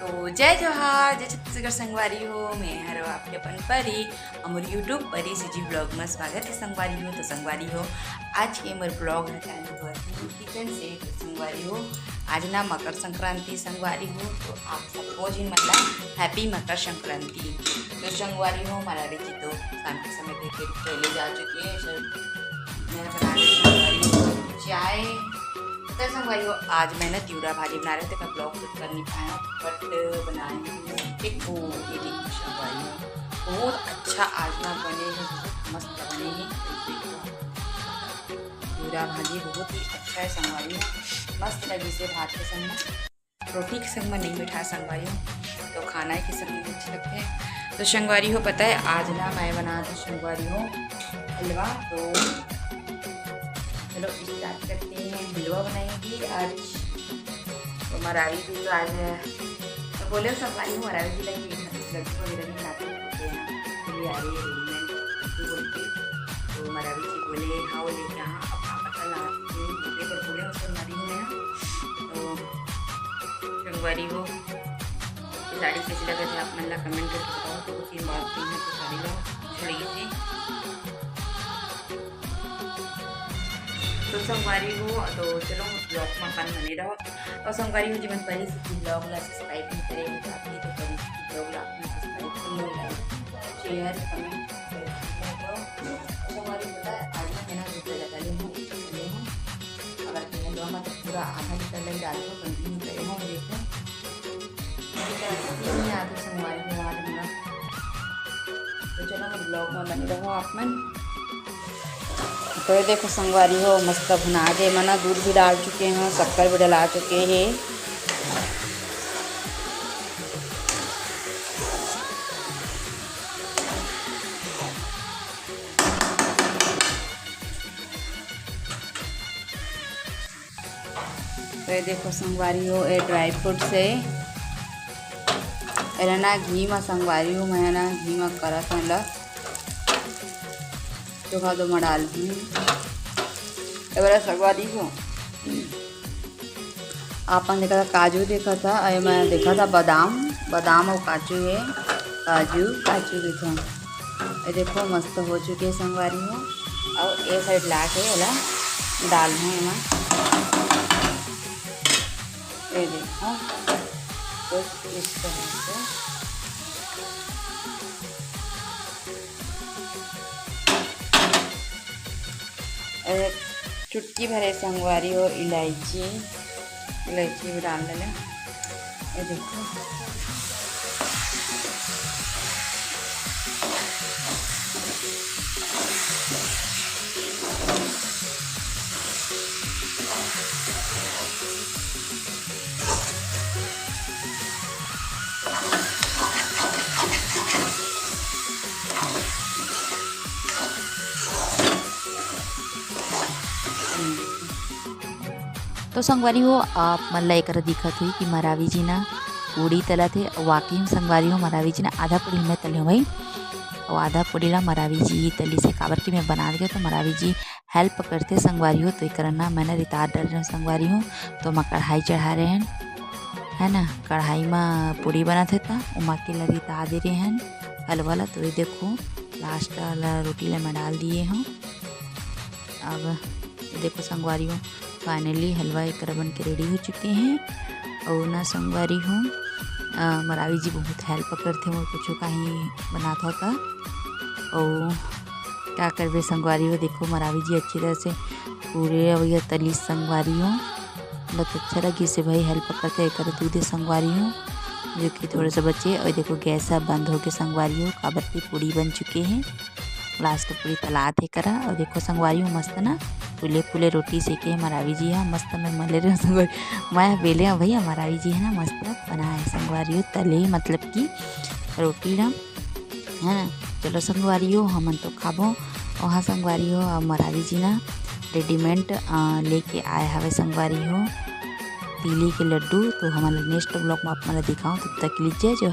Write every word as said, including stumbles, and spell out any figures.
तो जय जोहार, जय छत्तीसगढ़ संगवारी हो, मैं हरो आपके अपन परी, हमर YouTube परी CG vlog में स्वागत है संगवारी हो। तो संगवारी हो, आज के मोर vlog है काली भगवती kitchen से। तो संगवारी हो, आज ना मकर संक्रांति संगवारी हो, तो आप सबको जिन मतलब happy मकर संक्रांति। तो संगवारी हो, हमारा रिची तो शाम के समय के पहले जा चुकी है, सर मैं बना रही हूँ संगवारी हो चाय। तो संगवारी हो, आज मैं ना तिवरा भाजी बना रहे थे, मैं vlog shoot कर नहीं पाया, but बनाए हूँ। एक वो ये देखिए संगवारी हो, बहुत अच्छा आज ना बने हैं, बहुत मस्त बने हैं। तिवरा भाजी बहुत ही अच्छा है संगवारी हो, मस्त लगी से भात के संग में, रोटी के संग में नहीं बैठा संगवारी हो, तो खाना ही के संग में अच्छे लगते हैं। तो संगवारी हो, पता है आज ना मैं बना दूँ संगवारी हो हलवा। तो चलो start करते हैं, हलवा बनाएंगे आज। तो मरावी जी तो आज तो बोले संगवारी हो, मरावी जी लगी लड्डू वगैरह भी लाते होते हैं, तो ये आ रही है readymade लड्डू बोल के। तो मरावी जी बोले हाँ, वो लेके हाँ, अब पापा का लाते हैं, बोले उसको मरी हूँ मैं। तो संगवारी हो, ये साड़ी कैसी लगे थे आप मन ला comment करके बताओ। तो उसी बात पे यहाँ पे साड़ी ला छड़ी थी। तो संगवारी हो, तो चलो vlog में अपन बने रहो। और संगवारी हो, जी मन पहले से vlog ला subscribe नहीं करे हो तो आप ये तो पहले से vlog ला अपना subscribe कर लो, like, share, comment, share कर दो। तो संगवारी हो, पता है आज मैं ना दूध लगा ली हूँ, ले हूँ। अगर मैं हलवा में तो पूरा आधा लीटर लग डाल दो, continue करे हूँ, देखो। अभी तक तीन ही आते संगवारी हो आज मेरा। तो चलो हम vlog में बने रहो आप मन। तो ये देखो संगवारी हो, मस्त भुना के मना दूध भी डाल चुके हैं, शक्कर भी डला चुके हैं। तो ये देखो संगवारी हो, ये dry fruits है, एला ना घी मा संगवारी हो, मैं ना घी मा करत हूँ ला। चोखा दो मा डाल दूँ। ये वाला संगवारी हो, आपन देखा था काजू, देखा था, अरे मैं देखा था बादाम, बादाम और काजू है, काजू, काजू देखो, ये देखो मस्त हो चुके हैं संगवारी हो। और ये side ला के एला डाल हूँ एमा, ये देखो कुछ इस तरह से। और चुटकी भरे संगवारी हो इलायची, इलायची भी डाल देले। ये देखो, तो संगवारी हो, आप मन ला एकरा दिखत होही कि मरावी जी ना पूड़ी तलत हे। वाकई में संगवारी हो, मरावी जी ना आधा पूड़ी मैं तले हूँ भाई, और आधा पूड़ी ला मरावी जी तली से, काबर कि मैं बना के तो मरावी जी help करथे संगवारी हो। तो एकरा ना मैं ना रितार डर रहे हूँ संगवारी हो, तो मैं कढ़ाई चढ़ा रहे हैं, है ना, कढ़ाई में पूड़ी बनत हे, त ओमा के ला रिता दे रहे हैं हलवा ला। तो ये देखो last ला रोटी ला मैं डाल दिए हूँ। अब देखो संगवारी हो, finally हलवा एकर बन के ready हो चुके हैं। और ना संगवारी हो, अ, मरावी जी बहुत help करथे मोर, कुछ कहीं बनात होता। और क्या करबे संगवारी हो, देखो मरावी जी अच्छी तरह से पूरे अवैया तली संगवारी हो। बहुत अच्छा लगी से भाई help करथे, एकर दूध संगवारी हो, जो कि थोड़ा सा बचे। और देखो गैस अब बंद होके संगवारी हो, काबर की पूड़ी बन चुके हैं। Last पूड़ी तलात हे करा। और देखो संगवारी हो, मस्त ना फूले फूले रोटी सेके हे मरावी जी हा, मस्त मैं मले रहे संगवारी, मैं बेले हूँ भैया, मरावी जी है ना मस्त बनाए संगवारी हो, तले मतलब कि रोटी ला, है ना। चलो संगवारी हो, हमन तो खाबो। और हाँ संगवारी हो, अब मरावी जी ना readymade, अ, लेके आए हवे संगवारी हो तीली के लड्डू। तो हमन next vlog में आप मन ला दिखाऊँ, तब तक के लिए जय जोहार।